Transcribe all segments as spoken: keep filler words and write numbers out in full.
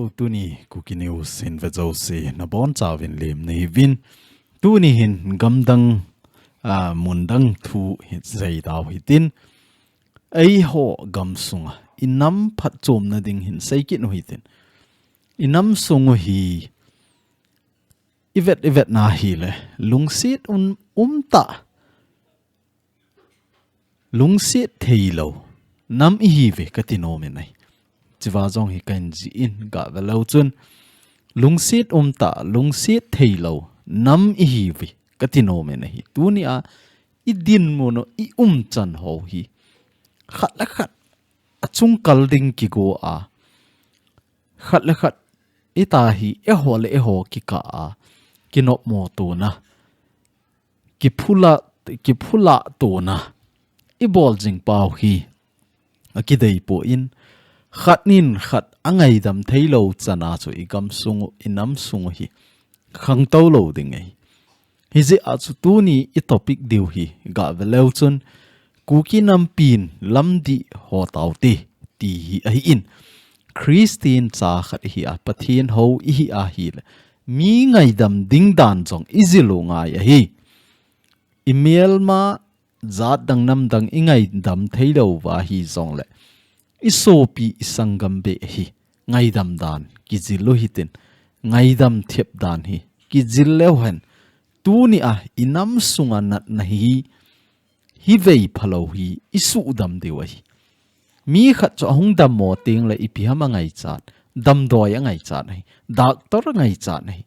Tuni Kuki News in ve jouse nabonchauvin lemna hiuvin. Tuni hin gamdang, ah, mundang thu hi seitau hitin. Eiho gamsunga inam phatchomna ding hin seikit u hitin. Inam sung u hi ivet ivet na hile lungset um, umtah, lungset theilou nam ihiuve kati nomin ahi. Chiva jong hi kahin jih in, gave leu chun lungset umtah, lungset theilou nam ihiuve kati nomin ahi. Tunia idinmun u, iumchan ho hi khat le khat achung kal ding kigo a, khat le khat ita hi eiho le eiho kikah a kinopmo tona, kiphula, kiphula tona ibol jing pau hi akidei poi, khat nin khat angaidam theilou chana chu igamsung u, inam sung u hi khangtou lou ding ahi. Hijeh a chu tuni itopic diu hi gave leu chun Kuki nampin lamdih ho taute ti hi ahin. Christian cha khat ihi a, Pathen hou ihi ahile mi ngaidam ding dan jong ijil u ngai ahi. Imelma jat dang nam dang ingaidam theilou va hijongle isopi isangam beh hi ngaidam dan kijil u hitin, ngaidam thep dan hi kijil leu hen, tunia inam sunga natna hi, hivei phalou hi isuhdam diu ahi. Mi khat chu ahung dammo tengle ipi ham angaichat, damdoi angaichat ahi, doctor angaichat ahi.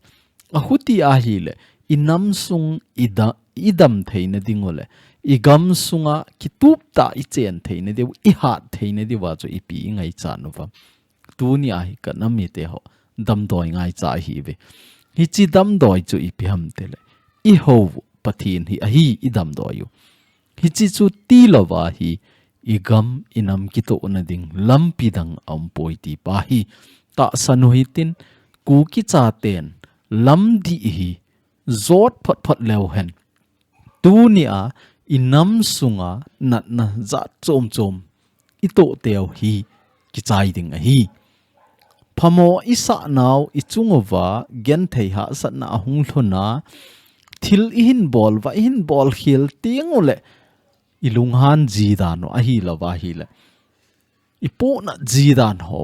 Ahuti ahile inam sung ida, idam theina ding u le igamsunga kituptah ichen theina diu, ihat theina diuva chu ipi ingaichat uvam? Tunia hi kanam mite ho damdoi ngaicha ihiuve. Hiche damdoi chu ipi ham tile, ihou Pathen hi ahi idamdoi u. Hiche chu tilouva hi igam inam kitohna ding lampi dang aumpoi ti pa hi tahsan u hitin, Kuki chaten lamdih hi jot phot phot leu hen, tunia inam sunga natna jat chom chom itoh teu hi kichai ding ahi. Phamo isah nau ichung uva genthei hahsatna ahung lhun a, thil ihin bol uva, ihin bol khel teng u le ilunghan ji dan u ahilouva ahile ipohnat ji dan ho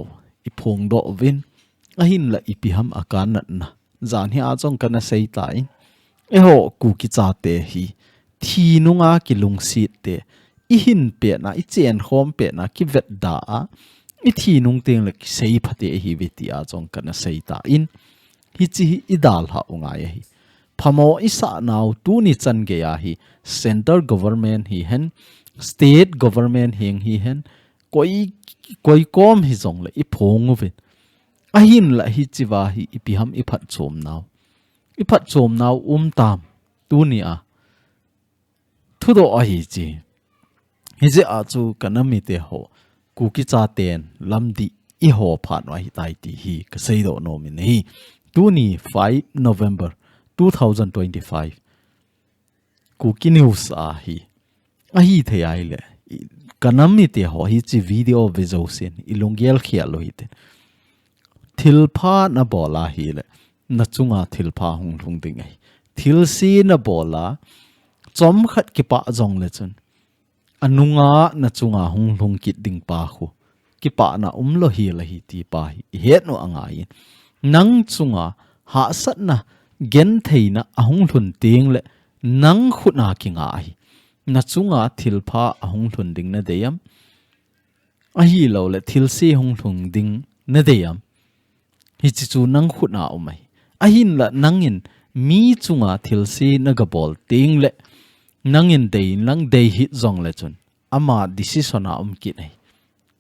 iphongdoh uvin, ahinla ipi ham akanatna. Jan hi a jong kana seitan, eiho Kuki chate hi thi nunga kilungset te, ihin petna, ichen khom petna kivetda a, ithi nung tengle kisei phate ihiuve tia jong kana seitan, hiche hi idalhah u ngai ahi. Phamo isah nau tuni chan geiya hi central government hihen, state government heng hihen, koi, koi kom hijongle iphong uvin. Ahinla hichea hi ipi ham iphatchom nau, iphatchom nau um tam? Tunia thudoh ahi che. Hijeh a chu kanam mite ho, Kuki chaten lamdih iho phat u ahitai ti hi kaseidoh nomin ahi. Tuni five November two thousand twenty-five. Kuki News ahi. Ahithei ahile, i, kanam mite ho hiche video ve jousen ilunggel khel u hite. Thilpha nabol ahile, nachunga thilpha hung lhung ding ahi. Thilse nabol a, chomkhat kipah jongle chun, anunga nachunga hung lhung kit ding pa khu kipahna umlou hel ahi ti pa hi ihet u angaiyin. Nang chunga hahsatna, gentheina ahung lhun tengle nang khutna kinga ahi. Nachunga thilpha ahung lhun ding nadei am? Ahilouleh thilse hung lhung ding nadei am? Hiche chu nang khutna um ahi. Ahinla nangin mi chunga thilse nagabol tengle, nangin dei lang dei hih jongle chun ama decision a um kit ahi.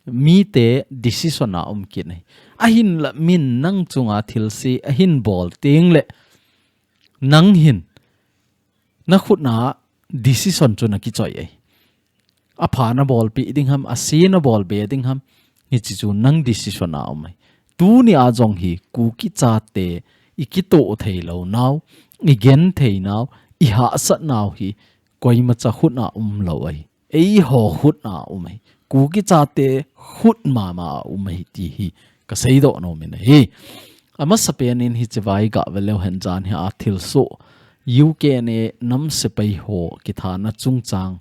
Mite decision a um kit ahi. Ahinla min nang chunga thilse ahin bol tengle, nang hin nakhutna decision chu nakichoi ahi. Apha nabolpeh ding ham, ase nabolbe ding ham, hiche chu nang decision a um ahi. Tunia jong hi Kuki chate ikitoh theilou nau, igenthei nau, ihahsat nau hi koimacha khutna umlou ahi. Eiho khutna um ahi. Kuki chate khut mama a um ahi ti hi Ka seidoh nom in ahi. Amasa pen in hiche va hi gah ve leu hen jan hi a thilsoh U K N A nam sepai ho kithana chungchang,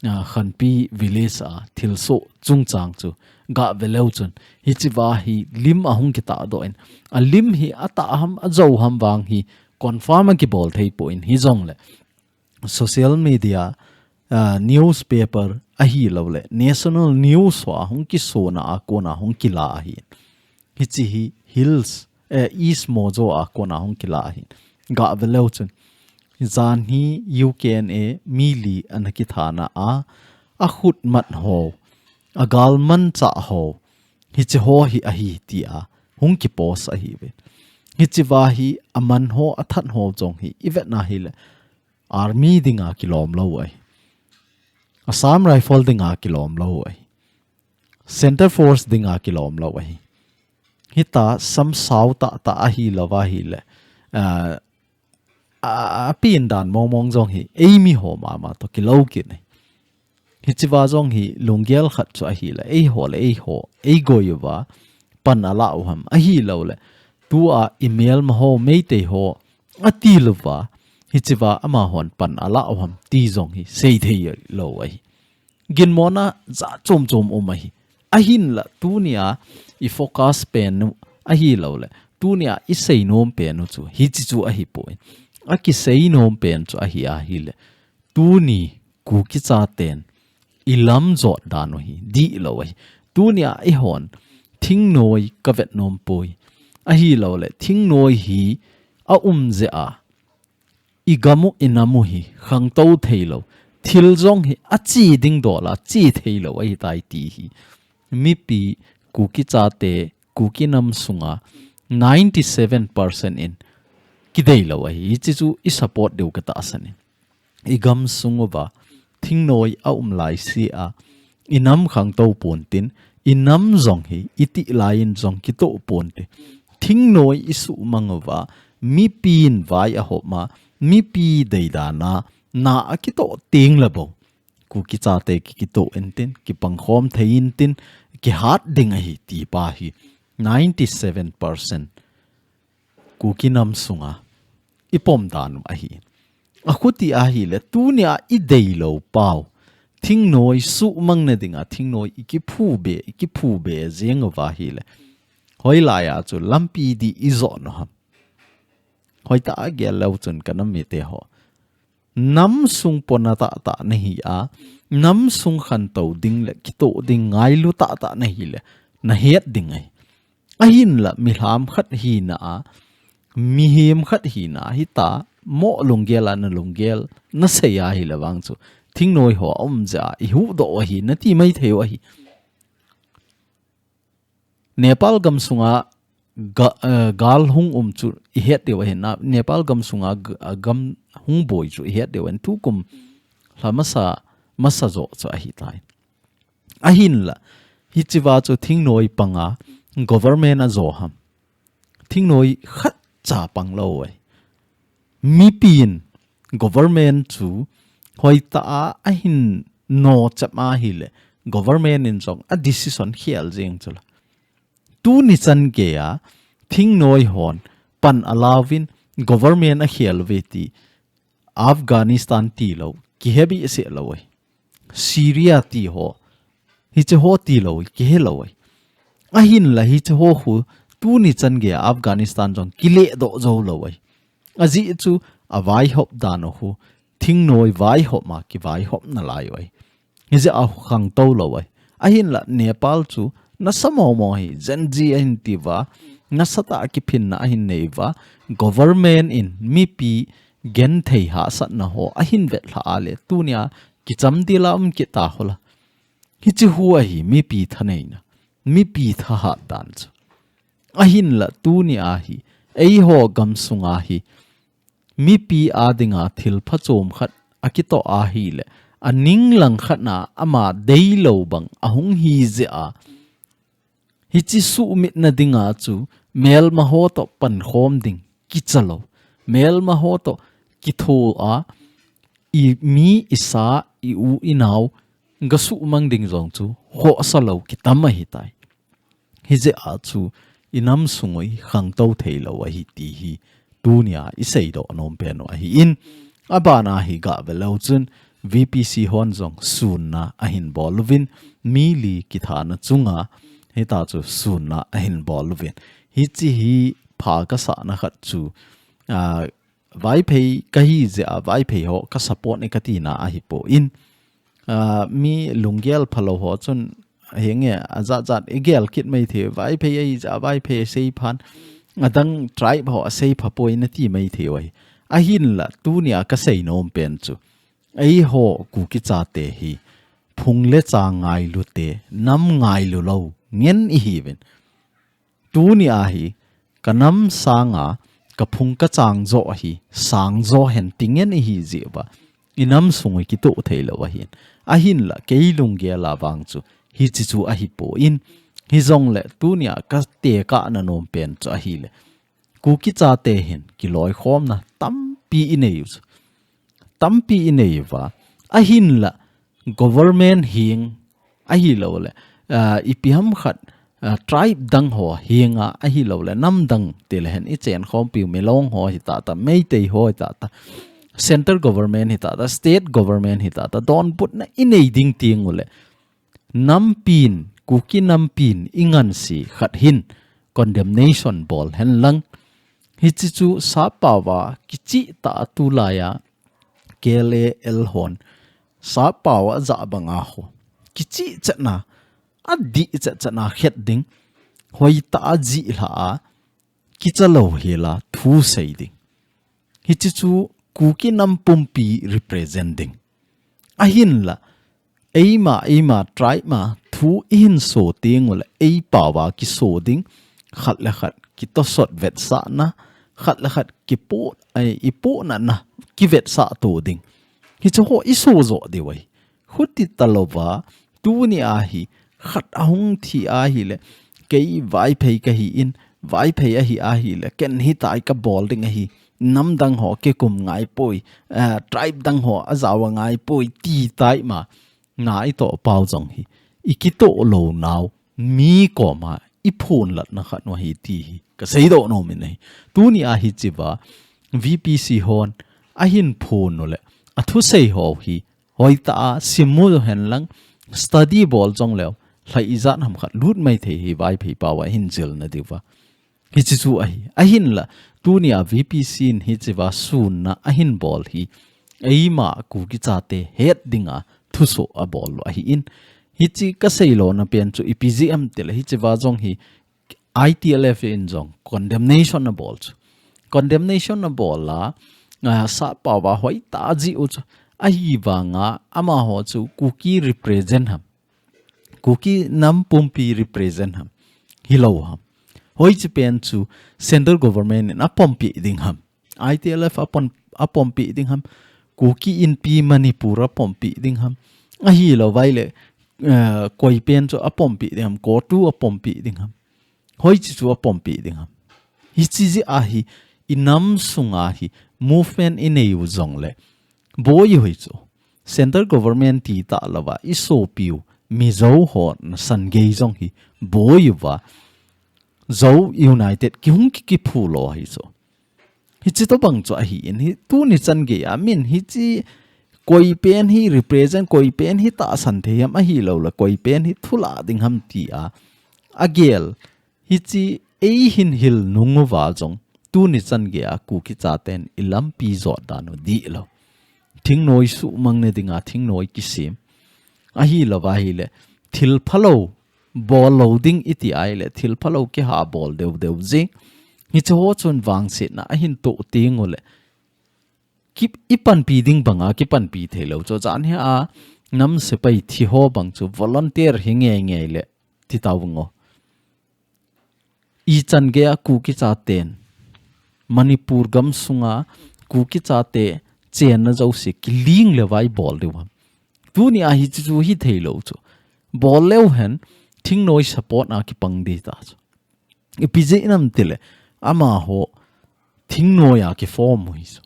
a, Khanpi village a thilsoh chungchang chu gah ve leu chun hiche va hi lim ahung kitahdoh in a lim hi atah ham ajo ham vang hi confirm a kibol thei poi hijong le social media, ah, newspaper ahilou le national news ho a hung kisona a kona hung kila ahi. Hiche hi Hills, eh, East Mojo a kona hung kila ahi. Gah ve leu chun. Jan hi U K N A mi li ana kithana a, akhut mat ho, agal manchah ho, hiche ho hi ahi tia hung kipost ahi ve. Hiche va hi aman ho, athat ho jong hi ivet na hile. Army dinga kilom lou ahi. Assam Rifle dinga kilom lou ahi. Centre Force dinga kilom lou ahi. Hita samsau tahtah ahilou va hile. Ah, a, a pin dan mong mong jong hi. Eimi ho mama to kilou kit ahi. Hiche va jong hi lunggel khat chu ahile. Eiho le eiho. Eigoi uva. Pan ala u ham. Ahilou le. Tua i melma ho Meitei ho. Ati louva, hiche va amahon pan ala u ham ti jong hi seithei lou ahi. Ginmona jat chom chom um ahi. Ahinla tunia i focus pen u ahilou le. Tunia i seinom pen u chu hiche chu ahipoi. Akiseinom pen chu ahi ahile. Tuni Kuki chaten i lam jot dan u hi dihlou ahi. Tunia eihon thingnoi ka vet nom poi. Ahilou le thingnoi hi a um jeh a i gam u i nam u hi khangtou theilou. Thil jong hi ache ding dol a che theilou ahitai ti hi. Mipi Kuki chate, Kuki nam sunga ninety seven percent in kideilou ahi. Hiche chu i support diu ka tahsan in. I gam sung uva thingnoi a um lai sia, i nam khangtou ponte, i nam jong hi i tih lai in jong kitoh ponte. Thingnoi i suhmang uva, mipin vai ahop ma, mipi deidan a, na akitoh teng le bou. Kuki chate ki, kitoh intin, kipangkhom thei intin, kihat ding ahi ti pa hi ninety seven percent. Kuki nam sunga i pom dan u ahi. Akhuti ahile tunia i deilou pau. Thingnoi suhmang na dinga, thingnoi i kiphu be, i kiphu be jeng uva hile. Hoilai a chu lampi di i jot u ham. Hoitah a gel leu chun ka nam mite ho. Nam sung pona tahtah na hi a, nam sung khantou ding le kitoh ding ngailu tahtah na hile, na het ding ahi. Ahinla, mihem khat hina a, mihem khat hina a, hita, mo lunggel a na lunggel, na sei ahile vang chu. Thingnoi ho a um jeh a, i huhdoh u ahi, na ti maithei u ahi. Nepal gam sunga ga, eh, gal hung um chu i het diu ahi na, Nepal gam sunga ga, gam hung boi chu i het diu ahi, tukum lha masa, masa jo chu ahitai. Ahinla, hiche va chu thingnoi panga government a jo ham. Thingnoi khat cha pang lou ahi. Mipin government chu hoitah a ahin nochap ahile government in jong a decision khel jeng chu la. Tuni chan geiya thingnoi hon pan alauvin government a khel uve ti Afghanistan tilou, kihe behseh lou ahi. Syria ti ho, hiche ho tilou, kihe lou ahi. Ahinla hiche ho khu, tuni chan geiya Afghanistan jong kile doh jou lou ahi. Ajeh chu, avaihop dan u khu, thingnoi vaihop ma kivaihop nalai u ahi. Hijeh a khangtou lou ahi. Ahinla Nepal chu nasa momo ahi, Gen Z ahin ti uva, nasatah a kiphinna ahin nei uva, government in mipi genthei hahsatna ho ahin vetlhah a le, tunia kichamdel a um kit ta ho la. Hiche khu ahi mipi thaneina, mipi thahat dan chu. Ahinla tunia hi, eiho gam sunga hi, mipi a dinga thil phachom khat akitoh ahile, aning langkhat na ama deilou bang ahung hi jeh a, hiche suhmitna dinga chu melma ho toh pankhom ding kicha lou. Melma ho toh kitho a, i mi, i sa, i u, i nao, ga suhmang ding jong chu khohsa lou kitam ahitai. Hijeh a chu i nam sung u i khangtou thei lou ahi ti hi tunia i seidoh nom pen u ahi in, abana hi gah ve leu chun V P C hon jong sunna ahin bol uvin, mi li kithana chunga hita chu sunna ahin bol uvin. Hichi hi pha kasahna khat chu, a, Vaiphei kahi jeh a, Vaiphei ho ka support e katina ahipoi. A, mi lunggel phalou ho chun, henge, ajat jat i gel kit mai thei, Vaiphei ahi jeh a, Vaiphei asei phan, adang tribe ho asei pha poi nati mai thei u ahi. Ahinla, tunia kasei nom pen chu, eiho Kuki chate hi, phung le chang ngailu te, nam ngailu lou ngen ihiuvin. Tunia hi, ka nam sanga, ka phung ka chang jo hi, sang jo hen ti ngen ihi jeh uva, i nam sung u i kitoh thei lou ahin. Ahinla, kei lunggel a vang chu, hichi chu ahipoi. Hijongle, tunia ka tekahna nom pen chu ahile, Kuki chate hin, kiloikhomna tampi i nei u chu. Tampi i nei uva. Ahinla, government heng ahilouleh, ah, ipi ham khat, ah, tribe dang ho henga ahilouleh, nam dang ti le hen i chenkhompiu Milong ho hitata, Meitei ho hitata, central government hitata, state government hitata, donbutna i nei ding teng uleh, nampin, Kuki nampin i ngansi khat hin condemnation bol hen lang. Hichi chu sappao a kichih tah a tulai a K L A L hon sappao a ajah banga ho, kichih chetna, adih chet chetna khet ding, hoitah a jih lha a, kicha louhel a thu sei ding. Hichi chu Kuki nam pumpi represent ding. Ahinla, eima, eima tribe ma thu i hin so teng uleh, eipao a kiso ding, khat le khat kitosot vetsahna, khat le khat kipoh, ai, i pohnatna kivetsah to ding. Hichu ho i so jo diu ahi. Huti talouva, tunia hi, khat ahung thi ahile, kei Vaiphei kahi in, Vaiphei ahi ahile, ken hitia kabol ding ahi, nam dang ho kikum ngai poi, eh, tribe dang ho ajao ngai poi, ti tai ma, na i toh pau jong hi, i kitoh lou nau, mi koma i phonlatna khat u ahi ti hi, ka seidoh nom in ahi. Tunia hichiva, V P C hon, ahin phon uleh, athusei ho hi, hoitah a, sim u hen lang, study bol jong leu, lha ijat ham khat lut mai thei hi Vaiphei pao a hin jilna diuva. Hichi chu ahi. Ahinla, tunia V P C in hichiva sunna ahin bol hi, eima Kuki chate het dinga thusoh abol u ahi in. Hichi ka seilona pen chu ipi jeh ham tile hichiva jong hi, I T L F in jong condemnation abol chu. Condemnation abol a, ah, sappao a hoitah a jih u chu. Ahivanga amaho chu Kuki represent ham, Kuki nam pumpi represent ham, hilou ham. Hoichi pen chu central government in apompi ding ham. I T L F apon, apompi ding ham. Kuki Inpi Manipur apompi ding ham. Ahilouva ile, eh, koi pen chu apompi ding ham. COTU apompi ding ham. Hoichi chu apompi ding ham. Hichi jeh a hi, i nam sunga hi, movement i nei u jongle, boi u hi chu. Central government ti talouva, i sopiu, Mizo ho nasan gei jong hi, boi uva, Zo United kihung ki, kiphu lou hi chu. Hichi tobang chu ahi in hi, tuni chan gei a min hichi koi pen hi represent, koi pen hi tahsan thei ham ahilouleh, koi pen hi thulah ding ham ti a, agel, hichi ei hin hil nung uva jong, tuni chan gei a Kuki chaten i lampi jot dan u dihlou. Thingnoi suhmang na dinga thingnoi kisem. Ahilouva ahile, thil phalou, bol lou ding i ti ahile, thil phalou kiha bol deu deu jing. Hichi ho chun vangsetna ahin toh teng uleh, ki, i panpi ding banga kipanpi theilou chu. Jan hi a, nam sepai thi ho bang chu volunteer hi ngei ngei le, ti tau ngo. I chan gei a Kuki chaten, Manipur gam sunga Kuki chate chenna jouse kiling le vai bol diu ham. Tunia hichi chu hithei lou chu. Bol leu hen, thingnoi support a kipang ding ta chu. Ipi jeh ham tile, amaho thingnoi a kiform u hi chu.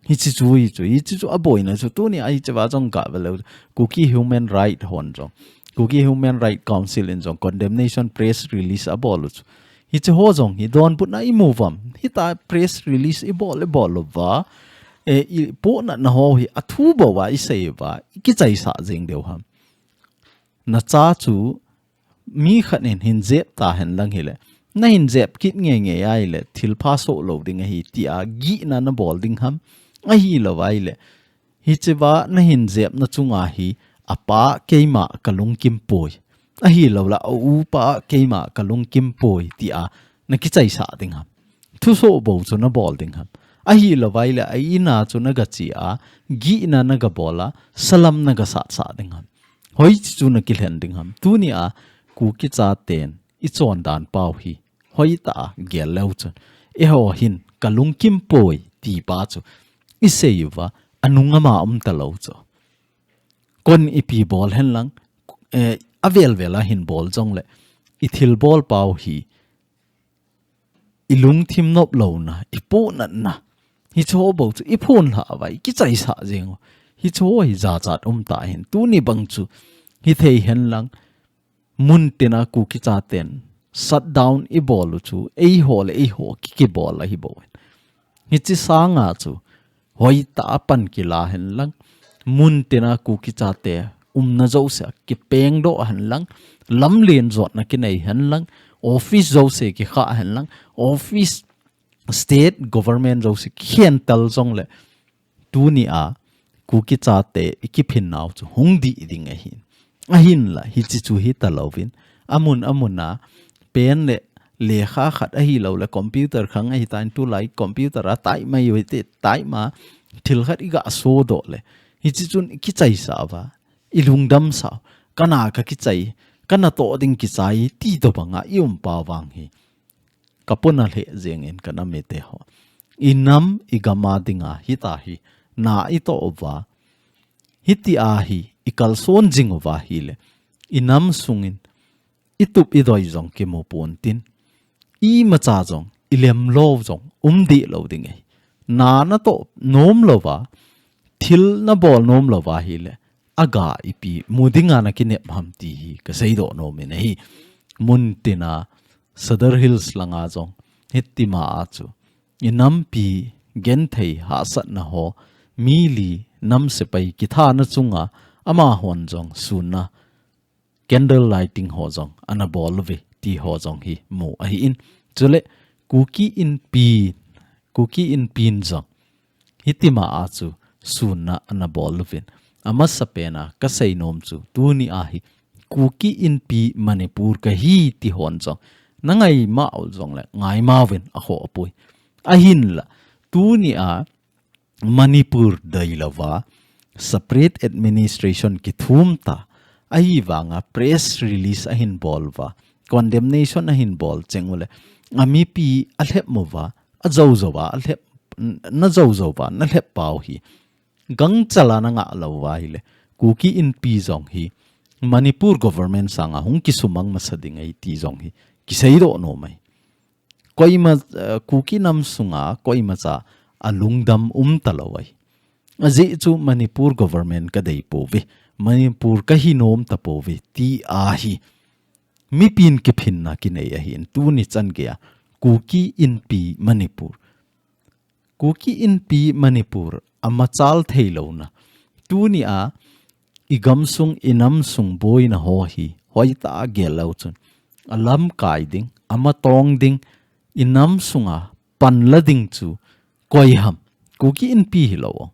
Hichi chu, hichu, hichi chu aboina chu, tunia hichiva jong gah ve leu, Kuki Human Right hon jong, Kuki Human Right Council in jong condemnation press release abol u chu. Hiche ho jong hi donbutna imu uvam. Hita press release ibol, ibol uva. E, ipohnatna ho hi athu bou a isei uva. Ikichaisa jeng diu ham. Nacha chu mi khat in hin jep tahen lang hile. Nahin jep kit ngeingei ahile, thilpha soh lou ding ahi tia gihna nabol ding ham. Ahilou ahile. Hichea nahin jepna chunga hi, apa keima kalungkim poi. Ahilou le, a upa keima kalungkim poi tia nakichaisa ding ham. Thusoh bou chu nabol ding ham. Ahilou ahile, a ina chu nagache a, gihna nagabol a, salam nagasat sah ding ham. Hoiche chu nakilhen ding ham. Tunia, Kuki chaten, ichondan pau hi. Hoitah a gel leu chun. Eiho hin kalungkim poi tipa chu. Isei uva anung ama um talou chu. Kon ipi bol hen lang, eh, avel vel a hin bol jongle. Ithilbol pau hi. Ilungthim nop louna, ipohnatna. Hiche ho bou chu iphonlha uva, ikichaisa jeng u. Hiche ho hi jachat um tahen. Tuni bang chu. Hithei hen lang. Muntina Kuki chaten shutdown ibol u chu, eiho le eiho kikibol ahi bou. Hiche sanga chu, hoitah a pan kila hen lang, muntina Kuki chate umna jouse kipengdoh hen lang, lamlen jotna kinei hen lang, office jouse kikha hen lang, office state government jouse kikhentel jongle, Tunia, Kuki chate ikiphin nau chu hung dih ding ahin. Ahinla, hiche chu hitalouvin. Amun, amuna, pen le lekha khat ahilou le computer khang ahitan tulai computer a type mai u hite, type ma thil khat iga sodoh le. Hiche chun ikichaisa uva, ilungdam sa u, kana kakichai, kana toh ding kichai, ti tobanga ium pau vang hi. Kapona lheh jengin kanam mite ho. Inam igam a dinga hita hi. Na itoh uva. Hitia hi ikalson jing uva hile. Inam sungin itup idoi jong kimu pontin. Imacha jong ilemlou jong um dih lou ding ahi. Na natoh nom louva. Thil nabol nom louva hile. Aga ipi mu dinga nakinep ham ti hi kaseidoh nomin ahi. Muntina Sadar Hills langa jong hitima a chu. Inampi genthei hahsatna ho mi li nam sepai kithana chunga amahon jong sunna candle lighting ho jong ana bol uve ti ho jong hi mu ahin. Chule Kuki Inpi, Kuki Inpin jong hitima a chu sunna ana bol uvin. Amasapena kasei nom chu tunia hi Kuki Inpi Manipur kahi ti hon jong nangaimau jongle ngaimauvin akhoh apoi. Ahinla tunia Manipur deilouva separate administration kithum ta. Ahivanga press release ahin bol uva, condemnation ahin bol cheng ule, amipi alhep uva, ajou jouva alhep, najou jouva nalhep pau hi gangchal a nangah louva hile, Kuki Inpi jong hi Manipur government sanga hung kisumang masa ding ahi ti jong hi kiseidoh nom ahi. Koima, eh, Kuki nam sunga koimacha alungdam um talou ahi. Ajeh chu Manipur government kadei pouve, Manipur kahi nom tapouve ti ahi. Mipin kiphinna kinei ahin tuni chan geiya Kuki Inpi Manipur. Kuki Inpi Manipur amachal theilouna. Tunia igamsung inamsung boina ho hi hoitah a gel leu chun alamkai ding, amatong ding, inamsunga panla ding chu koi ham? Kuki Inpi hilou.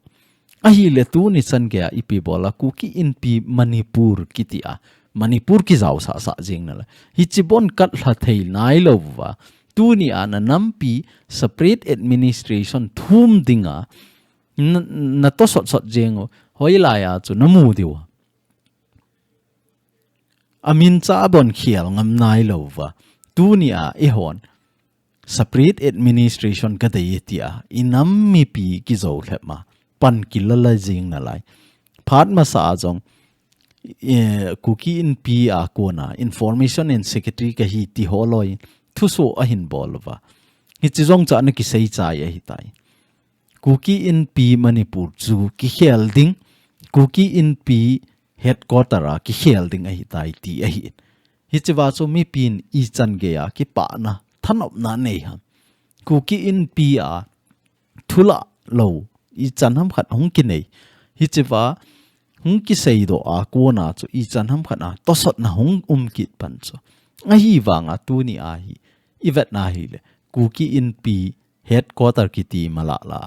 Ahile tuni chan geiya ipi bola Kuki Inpi Manipur kitia Manipur kijaosah sah jeng nalai. Hiche bon katlha thei nailouva. Tunia nanampi separate administration thum dinga na, natoh sotsot jeng u. Hoilaiya chu namu diu. Amincha bon khel ngam nailouva. Tunia eihon separate administration kadei tia inam mipi kijou lhep ma pan kilala jeng nalai. Phat masa a jong, eh, Kuki Inpi a kona Information and Secretary kahi ti holoi thuso ahin bol uva. Hiche jong cha ana kisei chai ahitai. Kuki Inpi Manipur chu kikhel ding, Kuki Inpi headquarter a kikhel ding ahitai ti ahi. Hichea chu mipin ichan geiya kipana thanopna nei ham. Kuki Inpi a thulah lou ichan ham khat hung kinei. Hichea hung kiseidoh a kona chu ichan ham khat a tosotna hung um kit pan chu. Ahivanga tuni a hi ivet na hile Kuki Inpi headquarter kiti mala la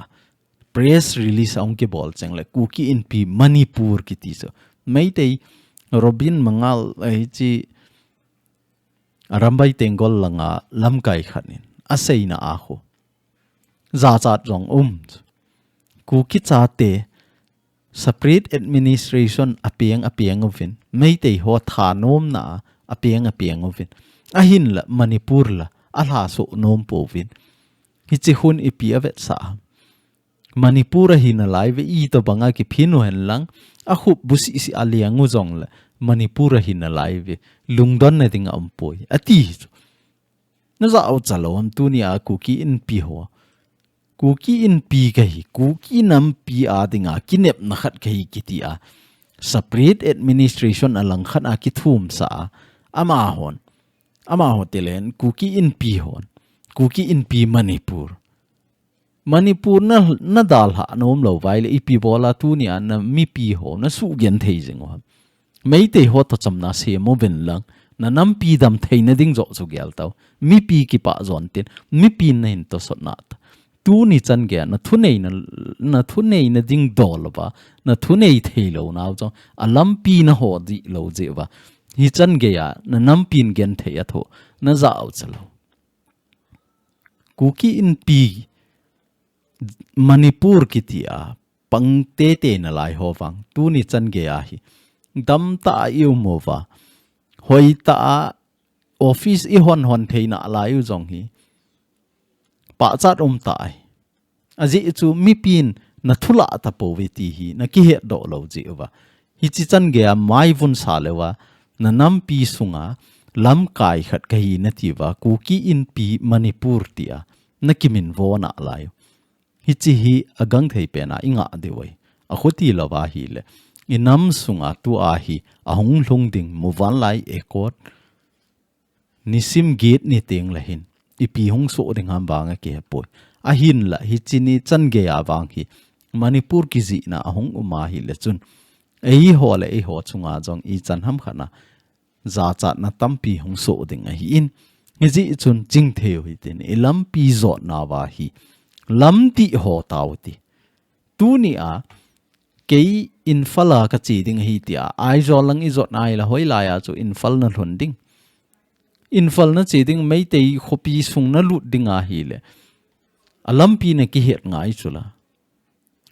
press release a hung kibol cheng le Kuki Inpi Manipur kiti chu. Meitei Robin Mangal, eh, hichi Arambai Tenggol langa lamkai khat in aseina a khu jachat jong um. Kuki chate separate administration apeng apeng uvin, Meitei ho thanomna apeng apeng uvin, ahinla Manipur la alhasoh nom pouvin. Hichi hun ipi avetsah ham. Manipur ahi nalai ve, itobanga kiphin u hen lang, akhup bu sisi a liang u jongle Manipur ahi nalai ve, lungdonna dinga um poi ati chu. Na jao cha lou ham tuni a Kuki Inpi ho. Kuki Inpi kahi, Kuki nampi a dinga kinepna khat kahi kiti a separate administration a langkhat a kithumsa a, amahon, amaho te len Kuki Inpi hon, Kuki Inpi Manipur. Manipur na, na dalha nom lou vai le ipi bola tuni a na mipi ho na sugenthei jing u ham. Meitei ho toh chamna sem uvin lang, na nampi damtheina ding joh chu gel tau. Mipi kipah jon tin, mipi na hin tosot nata. Tuni chan geiya na thuneina, na thuneina ding dol uva, na thunei thei lou nau jong, alampi na ho dih lou jeh uva. Hichan geiya na nampin genthei a tho, na jao cha lou. Kuki Inpi Manipur kiti a pang tete nalai ho vang tuni chan geiya hi damtah a i um uva, hoitah a office i hon hon thei nalai u jong hi pachat um tah ahi. Ajeh chu mipin na thulah tapouve ti hi na kihetdoh lou jeh uva. Hichi chan geiya maivun sa leuva, na nampi sunga lamkai khat kahi nati uva, Kuki Inpi Manipur tia na kiminvo nalai u. Hichi hi agangthei pena i ngah diu ahi. Akhuti louva hile, i nam sunga tua hi ahung lhung ding muvanlai accord nisim get ni teng le hin ipi hung soh ding ham vang akihepoi. Ahinla hichi ni chan geiya vang hi Manipur kijihna ahung um ahile chun, eiho le eiho chunga jong ichan ham khat a jachatna tampi hung soh ding ahin, hijeh chun chingthei u hitin, i lampi jotna uva hi lamdih ho tau ti. Tuni a kei Imphal a kache ding ahi tia Aizawl lang i jot nai la, hoilai a chu Imphal na lhun ding. Imphal na che ding, Meitei khopi sung na lut ding ahile, alampi na kihet ngai chu la.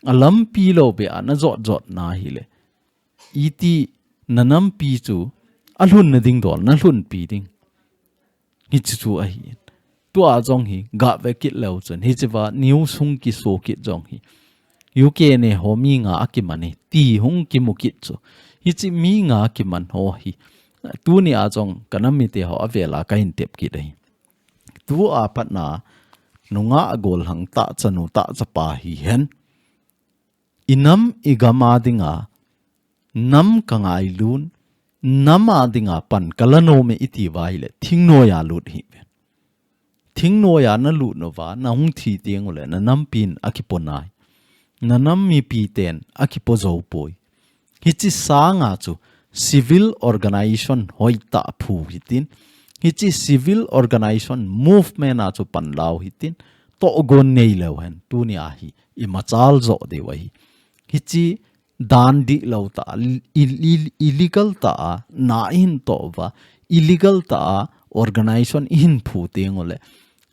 Alampi lou beh a na jot jot na hile, iti na nampi chu alhunna ding dol na lhunpi ding. Hichi chu ahi. Tua jong hi gah ve kit leu chun, hichea news hung kiso kit jong hi, U K ne ho mi nga akiman e ti hung kimu kit chu. Hichi mi nga akiman ho hi tuni a jong ka nam mite ho avela ka hin tep kit ahi. Tua patna nungah gollhang tah, chanu tah, chapa hihen, i nam i gam a dinga nam ka ngailun, nam a dinga pan ka la nom e i ti uva hile, thingnoi a lut hih uvin. Thingnoi a na lut uva, na hung thi teng ule, na nampin akipo nai. Na nam mipi ten akipo jou poi. Hichi sanga chu civil organization hoitah phu hitin, hichi civil organization movement a chu pan lau hitin, tohgon nei leu hen, tuni a hi i machal jo diu ahi. Hichi dan dihlou tah, i, i, illegal tah a na i hin toh uva, illegal tah a organization i hin phu teng ule,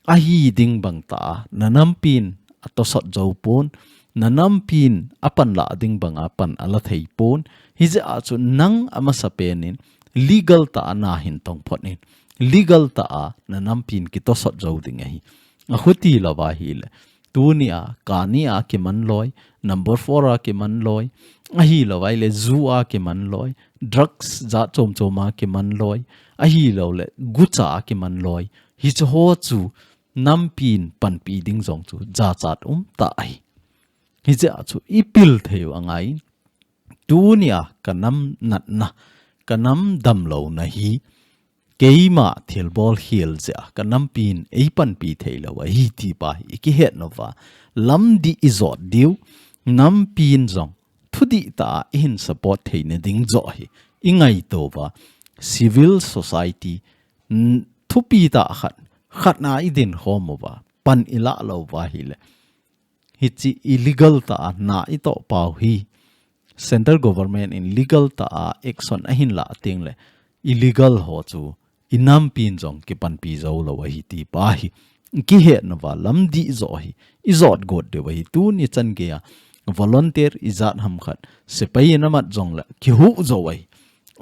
ahi ding bang tah a na nampin atosot jou pon, na nampin apan la ding banga pan ala thei pon. Hijeh a chu nang amasapen in legal tah a na hin tong phot in, legal tah a na nampin kitosot jou ding ahi. Akhuti louva hile, tuni a, kani a kiman loi, number four a kiman loi, ahi louva hile, ju a kiman loi, drugs jat chom chom a kiman loi, ahi loule, gucha a kiman loi, hiche ho chu nampin panpi ding jong chu jachat um tah ahi. Hijeh a chu i pil thei u angai. Tuni a ka nam natna, ka nam damlouna hi keima thilbol khel jeh a ka nampin eipanpi theilou ahi ti pa hi ikihet nova. Lamdih ijot diu, nampin jong thudih tah a ihin support theina ding joh hi ingaito uva. Civil society, n-, thupi tah khat, khat na idin khom uva, pan ilah lou uva ahile, hichi illegal tah a na itoh pau hi, central government in legal tah a action ahin lah teng le, illegal ho chu inampin jong kipanpi jou lou ahi ti pa hi kihet nova. Lamdih joh hi ijot got diu ahi. Tuni chan geiya volunteer ijat ham khat, sepai in amat jong le kihuh jou ahi.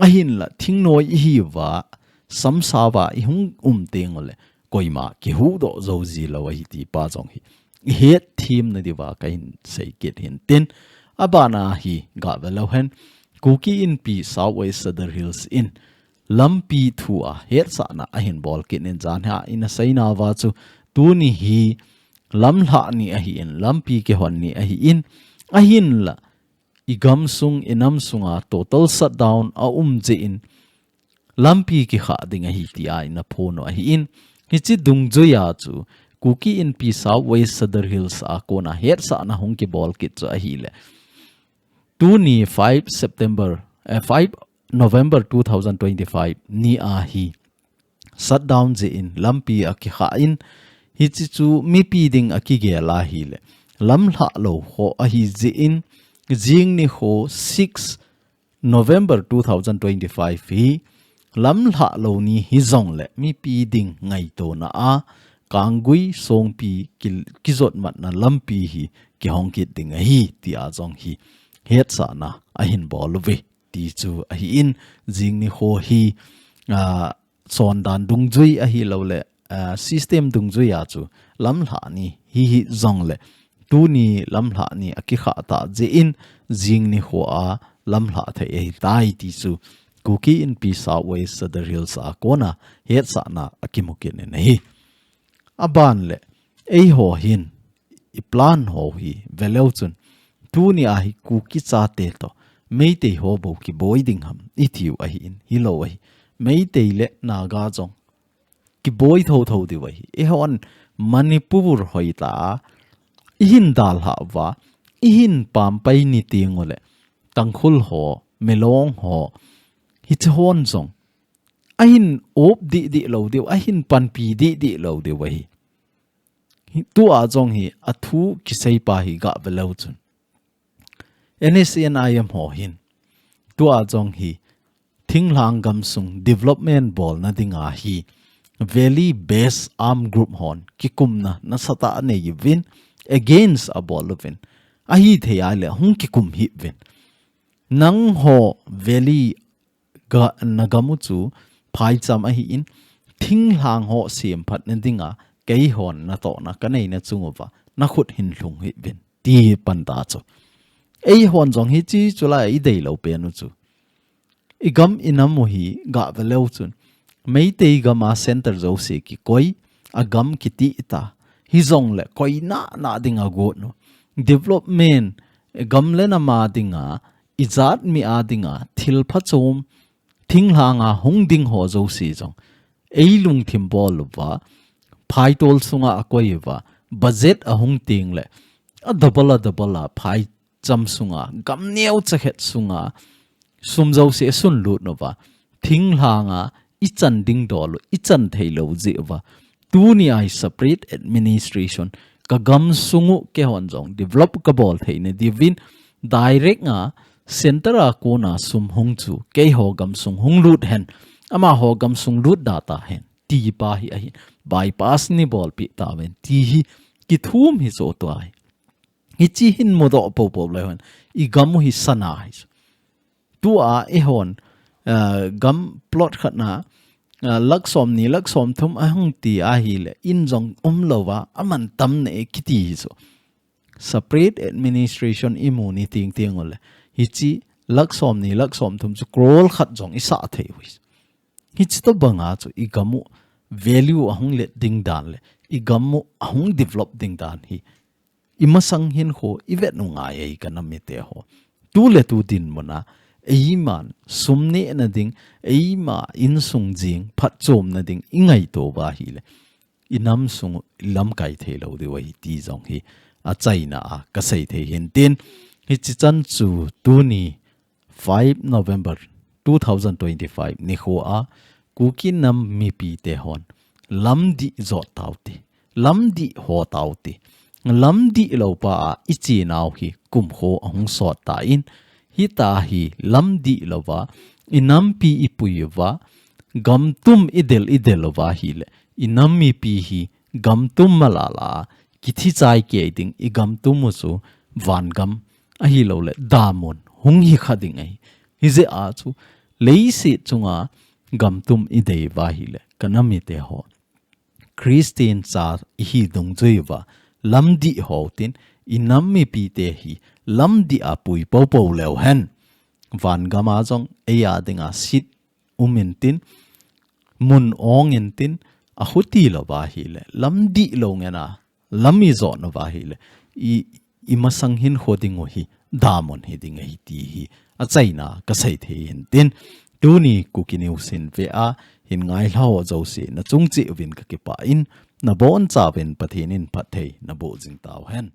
Ahinla thingnoi ihi uva, samsa uva ihung um teng ule, koima kihuhdoh jou ji lou ahi ti pa jong hi ihet themna diuva kahin sei kit hin tin. Abana hi gah ve leu hen, Kuki Inpi South West Sadar Hills in lampi thu a hetsahna ahin bol kit in, jan hi a ina seina uva chu tuni hi lamlhah ni ahin, lampi kihon ni ahin, ahinla igam sung, inam sunga total shutdown aum jeh in, lampi kikhah ding ahi tia ina phon u ahin, hichi dungjuiya chu Kuki Inpi South West Sadar Hills a kona hetsahna hung kibol kit chu ahile, tuni five September, eh, five November two thousand twenty-five ni a hi shutdown jeh in lampi akikhah in, hichi chu mipi ding akigel ahile, lamlhah lou ho ahi jeh in, jing nikho six November two thousand twenty-five hi lamlhah lou ni hijongle mipi ding ngaitona a Kanggui Songpi ki-, kijotmatna lampi hi kihong kit ding ahi tia jong hi hetsahna ahin bol uve ti chu ahin, jing nikho hi, ah, chondan dungjui ahilou le, ah, system dungjuiya chu lamlhah ni hi hijongle, tuni lamlhah ni akikhah tah jeh in, jing nikho a lamlhah thei ahitai ti chu Kuki Inpi South West Sadar Hills a kona hetsahna akimu kit in ahi. Aban le, eiho hin, i plan ho hi ve leu chun, tuni a hi Kuki chate toh Meitei ho bou kiboi ding ham itiu ahin, hilou ahi. Meitei le Naga jong kiboi thotho diu ahi. Eihon Manipur hoitah a ihin dalhah uva, ihin pampai ni teng ule, Tangkhul ho, Milong ho, hichi hon jong ahin op dihdih lou diu, ahin panpi dihdih lou diu ahi. Hi, tua jong hi athu kisei pa hi gah ve leu chun, N S C N I M ho hin tua jong hi thinglhang gamsung development bolna dinga hi Valley Based Armed Group hon kikumna nasatah anei uvin, against abol uvin, ahithei a le hung kikum hih uvin. Nangho Valley ga-, na gam u chu phaicham ahin, thinglhang ho semphatna dinga keihon natohna kaneina chung uva nakhut hin lhung hih uvin, ti pan ta chu. Eihon jong hichi chu la idei lou pen u chu. Igam inam u hi gah ve leu chun, Meitei gam a center jouse kikoi, agam kitih ta. Hijongle koina na dinga got u, development, gam le nam a dinga, ijat mi a dinga thil phachom, thinglhang a hung ding ho jouse jong eilungthim bol uva, phaitol sunga akoi uva, budget ahung teng le, a double a double a phaicham sunga, gam neocha khat sunga sum jouse asun lut uva, thinglhang a ichan ding dol u ichan thei lou jeh uva, tuni a hi separate administration, ka gamsung u keihon jong develop kabol theina diuvin, direct a center a kona sum hung chu keiho gamsung hung lut hen, amaho gamsung lut da ta hen, ti pa hi ahin, bypass nei bolpeh tauvin, ti hi kithum hi chu tua hi. Hichi hin mudoh popo leu hen, igam u hi sana hi chu. Tua eihon, ah, gam plot khat na, ah, lakh somni, lakh somthum ahung ti ahile, in jong umlouva, aman tam ne kiti hi chu. Separate administration imu ni teng teng ule, hichi lakh somni, lakh somthum chu crore khat jong isah thei u hi. Hichi tobanga chu igam u value ahung let ding dan le, igam u ahung develop ding dan hi imasang hinkho ivet u ngai e ka nam mite ho. Tu le tu dinmun a eiman sum nehna ding, eima insung jing phatchomna ding i ngaito uva ahile, i nam sung lamkai thei lou diu ahi ti jong hi achaina a kasei thei hin tin, hichi chan chu tuni five November two thousand twenty-five nikho a Kuki nam mipite hon lamdih jot taute, lamdih ho taute. Lamdih lou pa a i chenau hi kumkho ahung sot tan, hita hi lamdih louva i nampi i pui uva, gamtum i del i del uva ahile, i nam mipi hi gamtum malala a kithi chai kei ding, i gamtum u chu vangam ahilouleh damun hung hi kha ding ahi. Hijeh a chu leiset chunga gamtum i dei uva ahile, ka nam mite ho, Christian cha i hi dungjui uva lamdih ho tin, i nam mipite hi lamdih a pui popo leu hen, vangam a jong eia dinga seat um intin, mun ong intin, ahuti louva ahile, lamdih lou ngen a lam i jot uva ahile, i, i masang hinkho ding u hi damun hi ding ahi ti hi achaina kasei thei hin tin, tuni Kuki News in ve a hin ngailha ho jouse na chung cheh uvin kakipah in, nabonchauvin Pathen in phatthei naboh jing tauhen.